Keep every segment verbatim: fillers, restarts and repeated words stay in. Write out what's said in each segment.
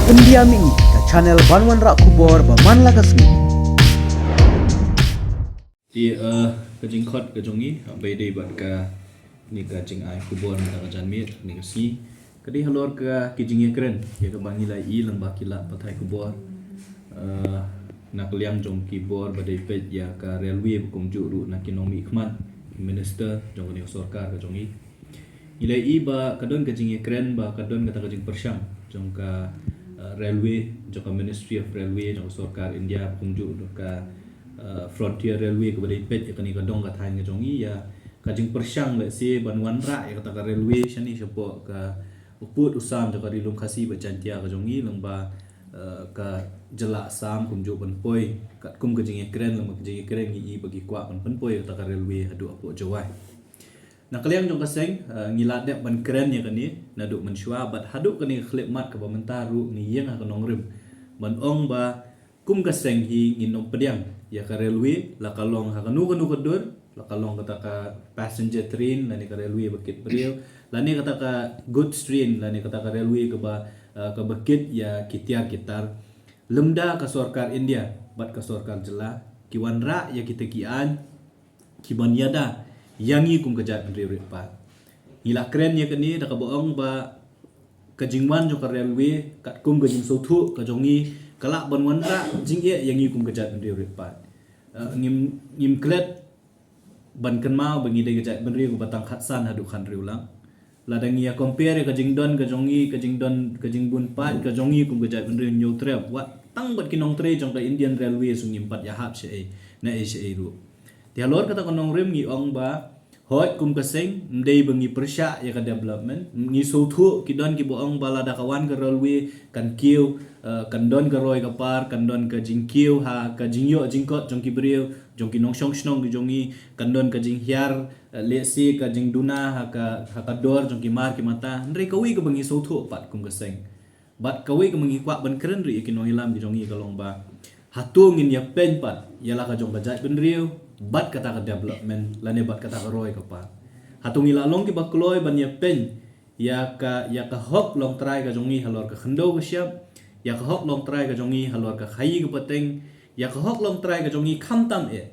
India Mih, ka channel ban wanrah khubor ba man la ka sngi. Te, eh, ka jingkhot ka jong ngi, ba ïadei bad kane ka jingai khubor mynta ka janmiet, kane ka sngi. Ka dei halor ka ki jingïakren, ïa kaba ngi la ïohi lyngba ki lad pathai khubor. Eh, na ka liang jong ki bor ba dei peit ïa ka railway ba kumjuh ruh na ki nongmihkhmat, minister jong kane ka sorkar ka jong ngi. Ngi la ïohi ba ka don ka jingïakren ba ka don kata ka jingpyrshang jong ka, eh, railway, jong ka Ministry of Railway, jong ka sorkar India, ba kumjuh ruh ka, eh, Frontier Railway kaba dei peit ïa kane ka dong ka thaiñ ka jong ngi, ïa ka jingpyrshang lehse ban wanrah ïa kata ka railway shane shapoh ka u pud u sam jong ka Ri Lum Khasi bad Jaintia ka jong ngi lyngba, eh, ka jylla Assam kumjuh ban poi katkum ka jingïakren, lyngba ka jingïakren ngi ïohi ba ki kwah ban pynpoi ïa kata ka railway haduh hapoh Jowai. Na ka liang jong ka seng, eh, ngi la dep ban kren ïa kane naduh mynshuwa bad haduh kane ka khyllipmat kaba mynta ruh ngi ïeng ha ka nongrim ban ong ba kum ka seng hi ngin ym pdiang ïa ka railway, la ka long ha kano kano ka dur, la ka long kata ka passenger train lane ka railway ba kit briew, lane kata ka goods train lane kata ka railway kaba, eh, kaba kit ïa ki tiar ki tar. Lymda ka sorkar India bad ka sorkar jylla ki wanrah ïa kita ki aiñ kiban ïada ïa ngi kum ka jaitbynriew riewpaid. Ngi la kren ïa kane da kaba ong ba ka jingwan jong ka railway katkum ka jingsngewthuh ka jong ngi ka lah ban wanrah jingeh ïa ngi kum ka jaitbynriew riewpaid. Eh, ngim, ngim klet ban kynmaw ba ngi dei ka jaitbynriew kaba tang khatsan haduh khathynriew lang. Lada ngi ïa compare ïa ka jingdon ka jong ngi, ka jingdon, ka jingbun paid ka jong ngi kum ka jaitbynriew Hynñiewtrep, wat tang bad ki nongtrei jong ka Indian Railways ruh ngim pat ïahap shaei na ei shaei ruh. Te halor kata ka nongrim ngi ong ba hooid kum ka seng ym dei ba ngi pyrshah ïa ka development, ngi sngewthuh ki don kiba ong ba lada ka wan ka railway kan kiew, eh, kan don ka roi ka par, kan don ka jingkiew ha ka jingïoh jingkot jong ki briew, jong ki nongshong shnong ki jong ngi, kan don ka jinghiar, eh, lehse ka jingduna ha ka, ha ka dor jong ki mar ki mata. Hynrei kawei kaba ngi sngewthuh pat kum ka seng bad kawei kaba ngi kwah ban kren ruh ïa ki nongïalam ki jong ngi ka long ba hato ngin ïapeiñ pat ïa la ka jong ka jaitbynriew bad kata ka development lane bad kata ka roi ka par? Hato ngi la long kiba kloi ban ïapeiñ ïa ka, ïa ka hok longtrai ka jong ngi halor ka khyndew ka shyiap, ïa ka hok longtrai ka jong ngi halor ka khaïi ka pateng, ïa ka hok longtrai ka jong ngi khamtam eh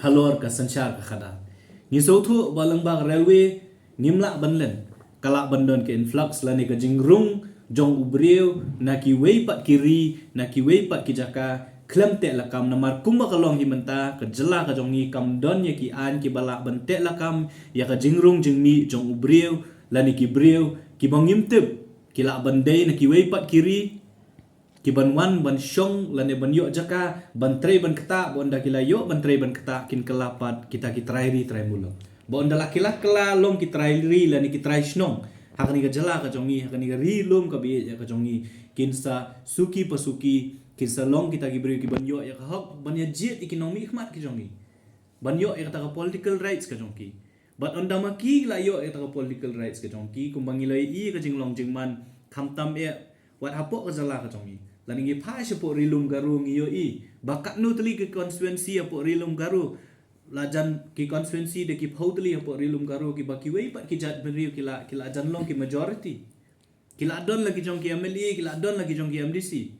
halor ka synshar ka khadar? Ngi sngewthuh ba lyngba ka railway ngim lah ban len, ka lah ban don ka influx lane ka jingrung jong u briew na kiwei pat ki ri, na kiwei pat ki jaka khlem teh lakam, namar kumba ka long hi mynta ka jylla ka jong ngi kam don ïa ki aiñ kiba lah ban teh lakam ïa ka jingrung jingmih jong u briew lane ki briew kiba ngim tip ki lah ban dei na kiwei pat ki ri, kiban wan ban shong lane ban ïoh jaka ban trei ban ktah, ba ynda ki la ïoh ban trei ban ktah kin kylla pat kita ki trai ri trai muluk. Ba ynda la ki la kylla long ki trai ri lane ki trai shnong ha kane ka jylla ka jong ngi, ha kane ka ri lum kaba ïeit ïa ka jong ngi, kin sa suki pa suki, kin sa long kita ki briew kiban ïoh ïa ka hok ban ïa jied ïa ki nongmihkhmat ki jong ngi, ban ïoh ïa kata ka political rights ka jong ki. Bad ynda ma ki la ïoh ïa kata ka political rights ka jong ki, kumba ngi la ïohi ka jinglong jingman khamtam eh wat hapoh ka jylla ka jong ngi, lane ngi phai shapoh Ri Lum Garo ngi ïohi ba katno tylli ki constituency hapoh Ri Lum Garo, la jan ki constituency da ki phew tylli hapoh Ri Lum Garo kiba kiwei pat ki jaitbynriew ki la, ki la jan long ki majority. Ki la don la ki jong ki M L A, ki la don la ki jong ki M D C.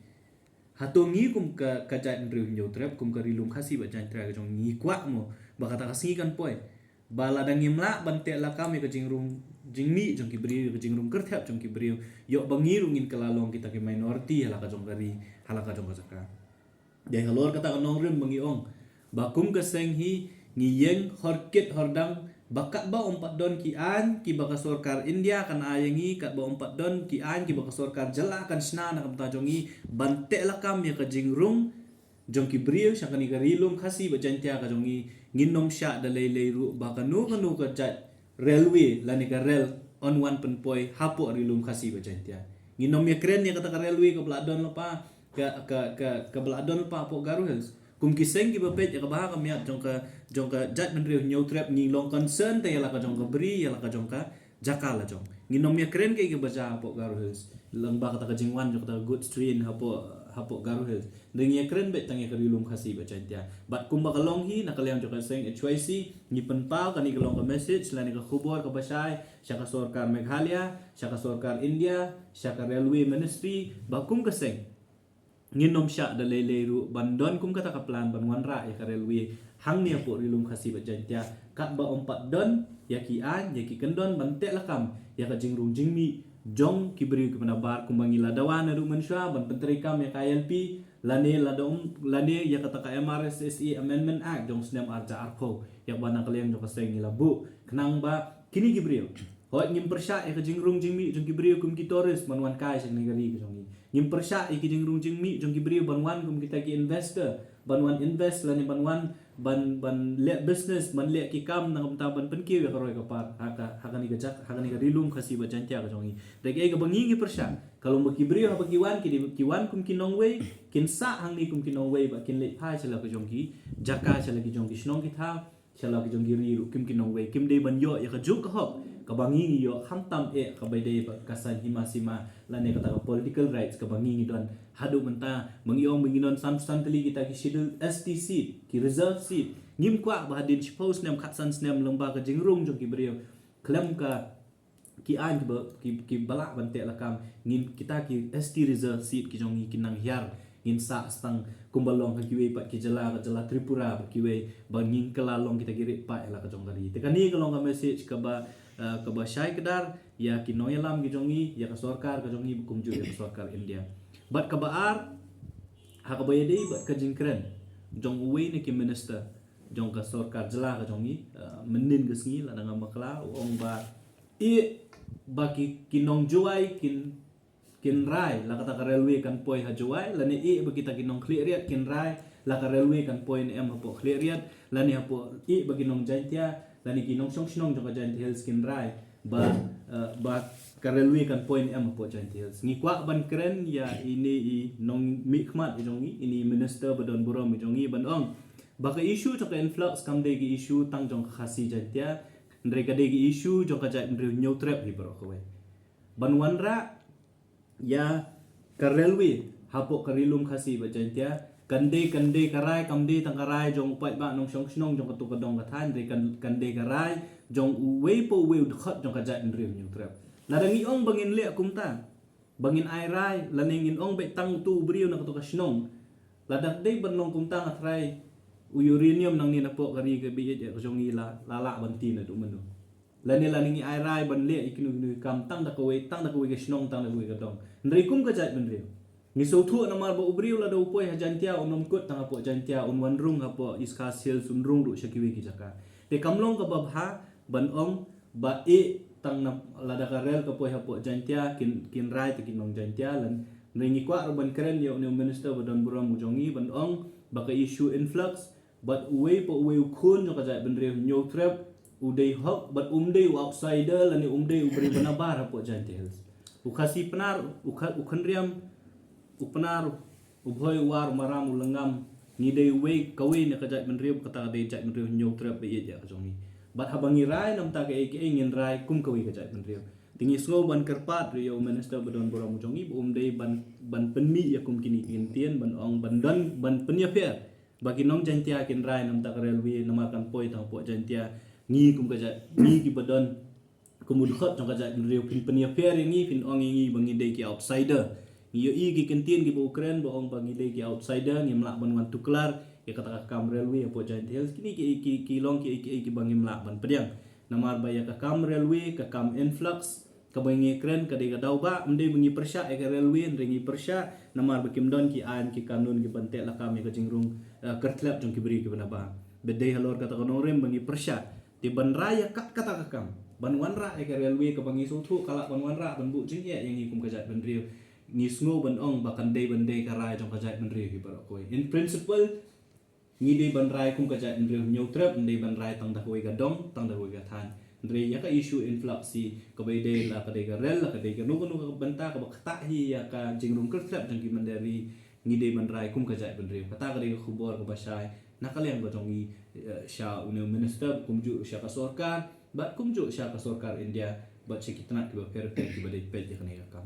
Hato ngi kum ka, ka jaitbynriew Hynñiewtrep, kum ka Ri Lum Khasi bad Jaintia ka jong ngi, ngi kwah mo ba kata ka sngi kan poi ba lada ngim lah ban teh lakam ïa ka jingrung jingmih jong ki briew, ïa ka jingrung kyrthep jong ki briew, ïoh ba ngi ruh ngin kylla long kita ki minority ha la ka jong ka ri, ha la ka jong ka jaka? Dei halor kata ka nongrim ba ngi ong ba kum ka seng hi ngi ïeng hor kit hor dang ba katba ym pat don ki aiñ kiba ka sorkar India kan ai ïa ngi, katba ym pat don ki aiñ kiba ka sorkar jylla kan shna na ka bynta jong ngi ban teh lakam ïa ka jingrung jong ki briew sha kane ka Ri Lum Khasi bad Jaintia ka jong ngi, ngin ym shah da lei lei ruh ba kano kano ka jait railway lane ka rel yn wan pynpoi hapoh Ri Lum Khasi bad Jaintia. Ngin ym ïakren ïa kata ka railway kaba la don lypa, ka, ka, ka, kaba la don lypa hapoh Garo Hills. Kum ki seng kiba peit ïa ka bha ka miat jong ka, jong ka jaitbynriew Hynñiewtrep, ngi long concern te ïa la ka jong ka bri, ïa la ka jong ka jaka la jong. Ngin nym ïakren kaei kaba jia hapoh Garo Hills. Lyngba kata ka jingwan jong kata ka goods train hapoh, hapoh Garo Hills. Hynrei ngi ïakren beit tang ïa ka Ri Lum Khasi bad Jaiñtia. Bad kumba ka long hi, na ka liang jong ka seng H Y C, ngi pynpaw kane ka long ka message, lane ka khubor kaba shai, sha ka sorkar Meghalaya, sha ka sorkar India, sha ka Railway Ministry, ba kum ka seng ngin nym shah da lei lei ruh ban don kum kata ka plan ban wanrah ïa ka railway hangne hapoh Ri Lum Khasi bad Jaiñtia, katba ym pat don ïa ki aiñ, ïa ki kyndon ban teh lakam ïa ka jingrung jingmih jong ki briew kiba nabar, kumba ngi la dawa naduh mynshuwa ban pyntreikam ïa ka I L P, lane la da ym, lane ïa kata ka M R S S A Amendment Act jong snem ar hajar arphew, ïa kaba na ka liang jong ka seng ngi la buh. Khnang ba kine ki briew, hooid, ngim pyrshah ïa ka jingrung jingmih jong ki briew kum ki tourist ban wan kai sha kane ka ri ka jong ngi. Ngim pyrshah ïa ka jingrung jingmih jong ki briew ban wan kum kita ki investor, ban wan invest lane ban wan ban, ban leh business, ban leh ki kam na ka bynta ban pynkiew ïa ka roi ka par ha ka, ha kane ka jak, ha kane ka Ri Lum Khasi bad Jaiñtia ka jong ngi. Hynrei kaei kaba ngi ngi pyrshah, ka long ba ki briew haba ki wan, ki dei ki wan kum ki nongwei, kin sah hangne kum ki nongwei, bad kin leit phai sha la ka jong ki jaka, sha la ki jong ki shnong ki thaw, sha la ki jong ki ri ruh kum ki nongwei. Kim dei ban ïoh ïa kajuh ka hok kaba ngi ngi ïoh, khamtam eh kaba dei ba ka saiñ hima sima lane kata ka political rights kaba ngi ngi don haduh mynta. Ba ngi ong ba ngi don san, san tylli kita ki Schedule S T seat, ki reserve seat. Ngim kwah ba hadien shiphew snem, khatsan snem, lyngba ka jingrung jong ki briew, khlem ka, ki aiñ kiba, ki, kiba lah ban teh lakam, ngin, kita ki S T reserve seat ki jong ngi kin nang hiar. Ngin sah tang kumba long ha kiwei pat ki jylla, ka jylla Tripura bad kiwei, ba ngin kylla long kita ki ri paid ha la ka jong ka ri. Te kane ka long ka message kaba, eh, kaba shai kdar ïa ki nongïalam ki jong ngi, ïa ka sorkar ka jong ngi, kumjuh ïa ka sorkar India. Bad kaba ar, ha kaba ïadei bad ka jingkren jong uwei na ki minister jong ka sorkar jylla ka jong ngi, eh, mynnin ka sngi, lada ngam bakla, u ong ba ïeh ba ki, ki nong Jowai kin, kin rai la kata ka railway kan poi ha Jowai, lane ïeh ba kita ki nong Khliehriat kin rai la ka railway kan poi ne em hapoh Khliehriat, lane hapoh, ïeh ba ki nong Jaiñtia, lane ki nongshong shnong jong ka Jaintia Hills kin rai ba, eh, ba ka railway kan poi ne em hapoh Jaintia Hills. Ngi kwah ban kren ïa ine i nongmihkhmat i jong ngi, ine i minister ba don burom i jong ngi, ban ong ba ka issue jong ka influx kam dei ka issue tang jong ka Khasi Jaintia, hynrei ka dei ka issue jong ka jaitbynriew Hynñiewtrep hi baroh kawei. Ban wanrah ïa ka railway hapoh ka Ri Lum Khasi bad Jaintia, kan dei, kan dei ka rai, kam dei tang ka rai jong u paidbah nongshong shnong jong kato ka dong ka thaiñ, hynrei kan, kan dei ka rai jong uwei pa uwei u dkhot jong ka jaitbynriew Hynñiewtrep. Lada ngi ong ba ngin leh kumta, ba ngin ai rai, lane ngin ong beit tang uto u briew na kato ka shnong, lada dei ban long kumta, nga tharai u uranium nangne napoh ka ri kaba ïeit ïa ka jong ngi la, la lah ban tih naduh mynno. Lane, lane ngi ai rai ban leh ïa kino kino ki kam tang da kawei, tang da kawei ka shnong, tang da kawei ka dong. Hynrei kum ka jaitbynriew, ngi sngewthuh namar ba u briew lada u poi ha Jaintia un ym kut tang hapoh Jaintia, un wan rung hapoh East Khasi Hills, un rung ruh sha kiwei ki jaka. Te kam long kaba bha ban ong ba ïeh tang na, lada ka rail ka poi hapoh Jaintia, kin, kin rai te ki nong Jaintia, lane. Hynrei ngi kwah ruh ban kren ïa une u minister ba don burom u jong ngi ban ong ba ka issue influx, bad uwei pa uwei u khun jong ka jaitbynriew Hynñiewtrep u dei hok, bad um dei u outsider lane um dei u briew ba nabar hapoh Jaintia Hills. U Khasi Pnar, u Kha-, u Khynriam, u Pnar, u Bhoi, u War, u Maram, u Lyngngam, ngi dei uwei, kawei na ka jaitbynriew, kata ka dei jaitbynriew Hynñiewtrep ba ïeit ïa ka jong ngi. Bad haba ngi rai namar kaei kaei, ngin rai kum kawei ka jaitbynriew. Te ngi sngew ban kyrpad ruh ïa u minister ba don burom u jong ngi ba um dei ban, ban pynmih ïa kum kine ki kyntien, ban ong, ban don, ban pynïapher ba ki nong Jaintia kin rai namar ka railway, namar kan poi tang hapoh Jaintia. Ngi kum ka jait, ngi kiba don kum u dkhot jong ka jaitbynriew, phin pynïapher ïa ngi, phin ong ïa ngi ba ngi dei ki outsider. Ngi ïohi ki kyntien kiba u kren ba ong ba ngi dei ki outsider, ngim lah ban wan tuklar ïa kata ka kam railway hapoh Jaintia Hills. Kine ki, ki, ki long ki, ki, kiba ngim lah ban pdiang. Namar ba ïa ka kam railway, ka kam influx, kaba ngi kren ka dei ka daw ba, ym dei ba ngi pyrshah ïa ka railway, hynrei ngi pyrshah namar ba kim don ki aiñ ki kanun kiban teh lakam ïa ka jingrung, eh, kyrtlep jong ki briew kiba nabar. Ba dei halor kata ka nongrim ba ngi pyrshah. Te ban rai ïa kat kata ka kam, ban wanrah ïa ka railway kaba ngi sngewthuh ka lah ban wanrah ban buh jingeh ïa ngi kum ka jaitbynriew, ngi sngew ban ong ba kan dei ban dei ka rai jong ka jaitbynriew hi baroh kawei. In principle, ngi dei ban rai kum ka jaitbynriew Hynñiewtrep, ngi dei ban rai tang da kawei ka dong, tang da kawei ka thaiñ. Hynrei ïa ka issue influx hi, kaba dei la ka dei ka rail, la ka dei kano kano ka bynta kaba ktah hi ïa ka jingrung kyrtlep jong ki mynder ri, ngi dei ban rai kum ka jaitbynriew. Kata ka dei ka khubor kaba shai na ka liang ka jong ngi, eh, sha une u minister, kumjuh sha ka sorkar, bad kumjuh sha ka sorkar India, Wat sha ki tnat kiba pher pher kiba dei peit ïa kane ka kam.